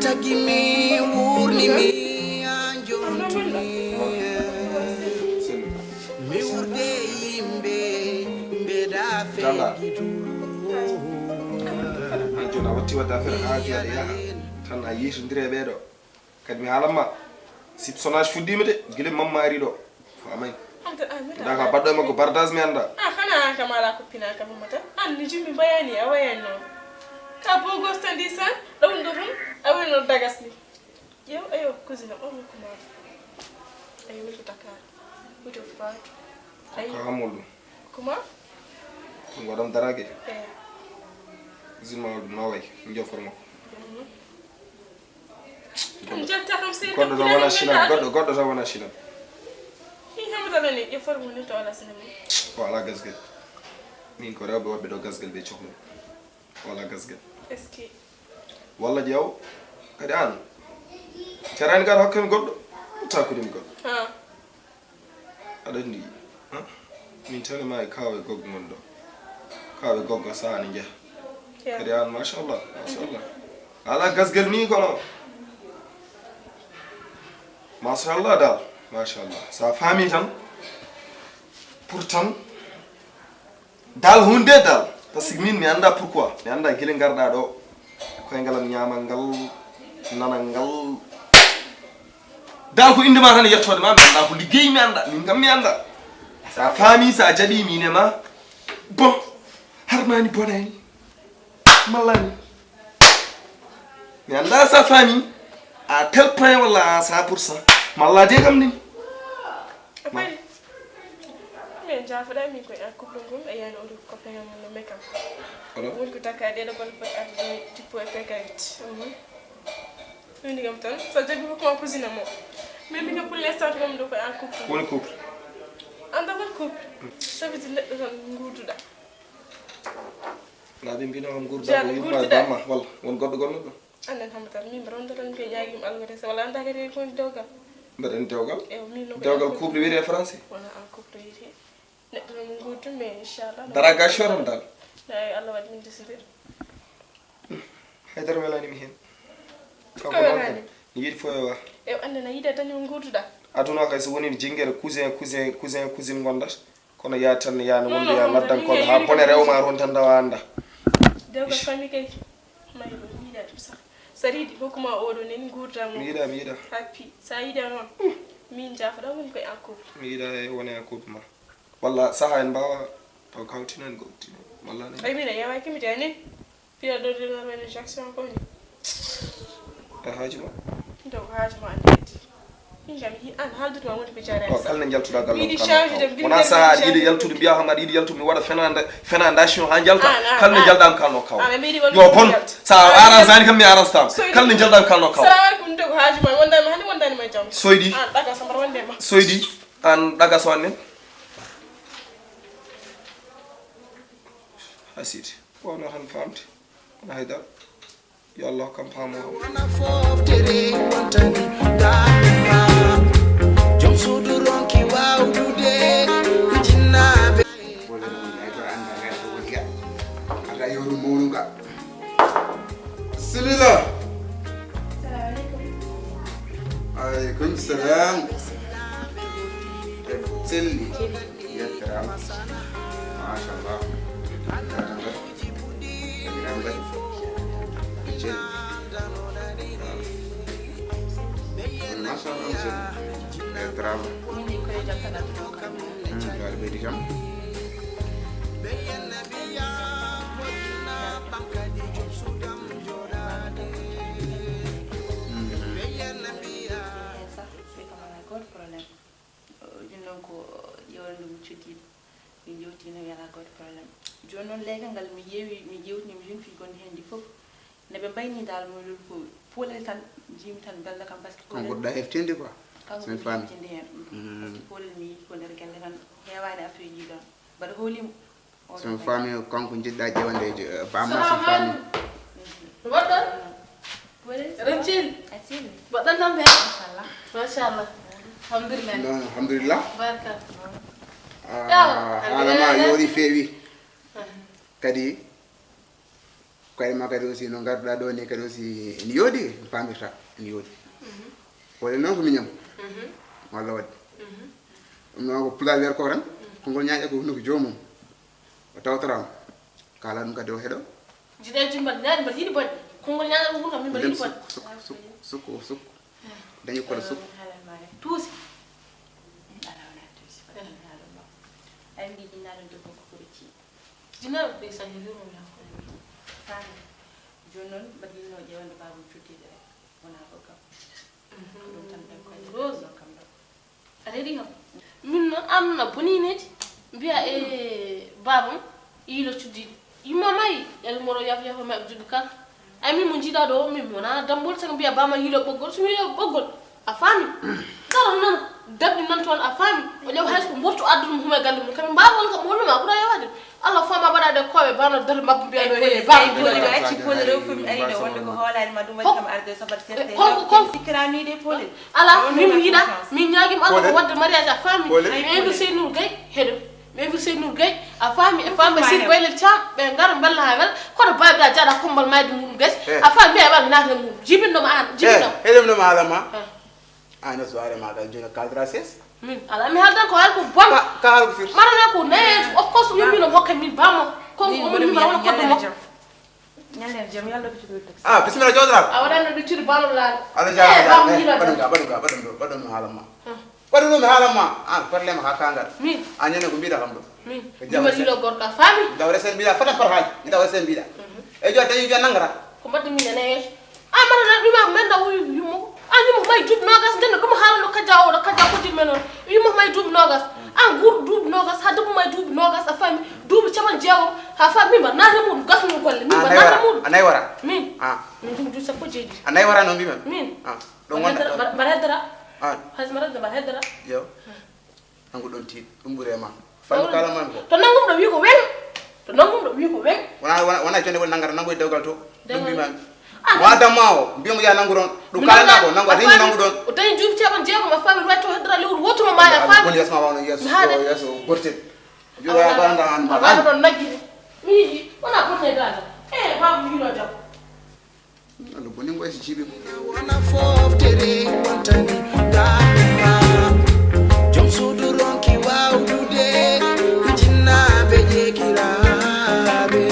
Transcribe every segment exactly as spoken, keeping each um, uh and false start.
Tagi mi, wurni mi, an jontumi. Mi urde yimɓe, mbeɗa feɗidu. An jooni a watti wadde affaire ha jooni yaha tan a yiytondire e ɓeeɗo. Kadi mi haalan ma, soupçonnage fuɗɗiima de, gila Mamma ari ɗo. Famay. Nda ka baɗɗo e makko partage mi annda. A xanaa an kam alaa ko pinaa kam mo tan. An ni jummi mbayani a wayani noon. Ka beau gosse tan di san ɗawnuɗo tan a wayno dagas ni. Ƴeew ayo cousine am on ko ma. Ayo min ko takkaani. Wuto faatu. Ayo. Ko hammol ɗum. Ko ma. Ɗum waɗam daraake. Eey. Cousine ma ɗum no way. Mi jofor makko. Goɗɗo tan wona Chinam, goɗɗo goɗɗo tan wona Chinam. Hi hamata nani ƴe formu ni to ala sinami. Ko ala gasgel. Min ko rewɓe waɗɓe ɗo gasgel ɓe cohla. Ko ala gasgel. Est-ce que Walla ƴeew kadi an. Carani kadi hokkami goɗɗo. Takkude mi goɗɗo. Ha. Aɗa anndi min tan e ma e kaaw e goggo ngon ɗo. Kaaw e goggo saha ne njeha. Kadi an machallah machallah. Ala gasgel ni kono. Machallah dal machallah sa faami tan pour tan. Dal hunde dal parce que min mi annda pourquoi mi annda gila ngarɗa ɗo koyngalam ñaamal ngal nanal ngal dal ko inde ma tan e yettode ma mi annda ko liggey mi annda min kam mi annda sa faami sa jaɓi min e ma bon harmani bonani mallani mi annda sa faami à tel point walla à cent pour cent malla de kam nin Min jaafoɗaa min koye an couple ngol e yaani oɗo copain am no mekam. Woni ko takka ɗeɗo golle foti arde ɗo tippo e pekayit. Woni kam tan so jaggi ko ma cousine mo. Min mi kam pour l'instant ko ɗo koye an couple. Woni couple. Anda won couple. Ça veut dire neɗɗo tan nguurduɗa. Na ɓe mbino kam nguurda ko yumma e bamma walla won goɗɗo gonno ɗo. Annden Hammatar, min mbaɗa on tan mbiya ƴaagima alwade so wala annda kadi ko woni dewgal. Mbaɗen dewgal. Ewa min no dewgal couple wiyete e français. Wona en couple wiyete. Neɗɗo no mo guddum mais inchallah. Dara ga shoram dal. Ay Allah waɗi min desidir. Haydara welani mi hen. Ko welani. Mi yiɗi foyo wa. Ewa annden a yiɗa tan mo guduɗa. Aduna kay so woni jingere cousin cousin cousin cousine gondata. Kono ya tan ya no wonde ya laddan ko ha bone rewma ron tan dawa anda. Dewgal fami kay. Mayi ɗo mi yiɗa ɗum sax. Saɗa yiɗi hokkuma oɗo neni gurdam. Mi yiɗa mi yiɗa. Happi. Sa yiɗa noon. Min jafoɗa woni koye en couple. Mi yiɗa e wone en couple ma. Walla saha en mbawa taw kawtinani ko uttini. Walla ne. Ay min a yawaki mi tani. Piya ɗo de normal injection ko ni. E haaju ma. Ɗum haaju ma andi kadi. Min kam yi an haaldude ma woni ko jarani. Ko kala ne jaltuɗa gallo kam. Wona saha aɗa yiɗi yaltude mbiya kam aɗa yiɗi yaltude mi waɗa fenande fenandation ha jalta. Kala ne jalɗa mi kalno kaw. Yo bon sa arrange ani kam mi arrange tam. Kala ne jalɗa mi kalno kaw. Salamu alaikum to ko haaju ma wondani ma hande wondani ma jam. Soydi. An ɗaga sambar wonde ma. Soydi an ɗaga so annen. Asiti. Wawno tan famde. Wona haydara. Yo Allah hokkam paamo o. Wona foftere wontani daɗi ma. Joom suudu ronki wawdude jinnaaɓe. Ada yoro mawnuga. Silila. Aleykum salam. Selli. Yettoraama. Machallah. Yettoraama. Yettoraama. Machallah. Yettoraama. Yo Allah ɓeydu jam. Ɗum noon ko ƴeewal ndu mi cuddiiɗo. Min njewtiino mi alaa gooto problème. Jooni noon leegal ngal mi ƴeewi mi ƴeewtini mi jeune fille gonɗi heen ɗi fof. No ɓe mbayni dal mo lul ko poolel tan njiimi tan belɗo kam parce que. Kanko ɓurɗa heftinde quoi. Kanko ɓurɗa heftinde heen. Parce que poolel mi yii ko nder galle tan heewaani affaire ji ɗoon. Mbaɗa hoolii mo. Somi faami kanko njiɗɗa ƴewande bamma so faami. Mboɗɗon? Eɗen celli? Mboɗɗon tan ɓe? Machallah. Alhamdulillah. Alhamdulillah. Barka. Haala ma yooɗi feewi. Kadi Koye ma kadi aussi no ngarduɗa ɗo ni kadi aussi ene yooɗi, en pamirta ene yooɗi. Walla noon ko miñam walla waɗde. Ɗum noon ko pulaar wiyata ko tan, konngol ñaaƴa ko hunnuko joomum. O tawtoraama. Kaala ɗum kadi o heɗo. Jiɗe jumbat ñaari mbaɗa yiɗi bonde. Konngol ñaaƴa ko hunnuko min mbaɗa yiɗi bonde. Sukko, sukko, sukko, sukko. Dañi koɗo sukko. Tuusi. Ay mbi jinnaɗo debbo ko kuri ci. Jinnaɗo ɓe sa hewi mo ya. Faami. Jooni noon mbaɗa yinno ƴeewande baabam cuddiɗe rek. Wona ko kam. Ko ɗum tan ɗen koye Rose. Kam ɗo. Aɗa heɗi kam? Min noon an na boni neti. Mbiya e baabam yiilo cuddiɗe. Yumma mayi, yalla moro yaf yaf maɓɓe juɗɗi kala. Ay min mo jiiɗa ɗo, min mo na dambol tan mbiya baabam yiilo ɓoggol, so mi yiilo ɓoggol. A faami? Daro nan, dabɗi nan toon a faami. O ƴeew hay so ko mbortu addude mo huma e galle mum. Kam mbaɗa won kam wonno ma ɓura yewade. Allah faama mbaɗa de koɓe bano dare mabbu mbiya ɗo he bano. Acci pole rew fumi ari ɗo wonde ko hoolani ma ɗum waɗi kam arde sobat sette. Konko konko sikkirani de pole. Ala min mi yiɗa min ñaagima Allah ko wadde mariage a faami. Mi invité Nour Gaye heɗo. Mi invité Nour Gaye a faami e faami sir baylel cam ɓe ngara mballa ha wela kono babiɗa jaɗa kombal mayde mum gasi a faami mbiya ɓaɗa naata mum jibinɗoma an jibinɗoma. Heɗum ɗum haala ma. An a soirée ma kay joni kaldra ses. Min ala mi haldan ko hal ko bon. Ka hal ko fir. Marana ko ne of course yummi no mokka min bamo. Kon ko mun mi wala ko do mokka. Ñande jam yalla ko ci do taxi. Ah bismillah jodra. A wadan no ciri balo la. Ala jara. Bam hila. Badum ga badum ga badum do badum haala ma. Badum no haala ma. Ah problème ha kangal. Min. A ñene ko mbida kam do. Min. Ko jam. Ni ma dilo gorka fami. Dawre sen mbida fata par hal. Dawre sen mbida. E jodda yi jonnangara. Ko mbaddi min ne. A mara na ɗuma men da wuyu yumo. A yumo may dub nogas den ɗum haala no kaja o no kaja ko dimmen on. Yumo may dub nogas. An gur dub nogas ha dub may dub nogas a fami. Dub caman jewo ha fami ma na remu gas mu golle mi ma na remu. Anay wara. Min. Ah. Min dum du sa ko jeji. Anay wara no mbi men. Min. Ah. Ɗon wonta ɗon. Mbaɗa heddora. Ah. Hay so mbaɗa heddora. Yo. Nangu ɗon tiiɗ ɗum ɓuri e ma. Fayko kala man ko. To nangum ɗo wi ko weŋ. To nangum ɗo wi ko weŋ. Wona wona wona jonde woni nangata nangu e dewgal to. Ɗum mbi ma. Mo adamma o mbiyomo ya nangu ɗon. Ɗum kalanda ko nangu a tini nangu ɗon. O dañi juuɓi ceeɓan jeegom a faami waɗi to heddora lewru wotu mo maaya faami. Woni yesma wawno yeso yeso gortel. Jowa baranda an ma. Wano ɗon naggi ni. Mi yiɗi wona bonne dada. Eh babu yino jam. Allo boni ngoy si jibi. Wona foftere wontani dama. Jom suudu ronki wawdude. Jinnaaɓe jekiraaɓe.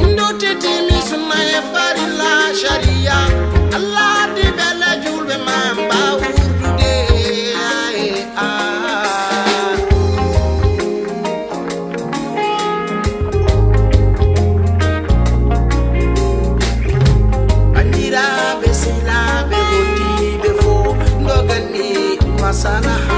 Ndottiti mi sunna e farilla sharia. Allah di bella julɓe ma mbawurdude. Aye, ah. Banndiraaɓe, sehilaaɓe, wondiiɓe fof, ndoganni masalaha.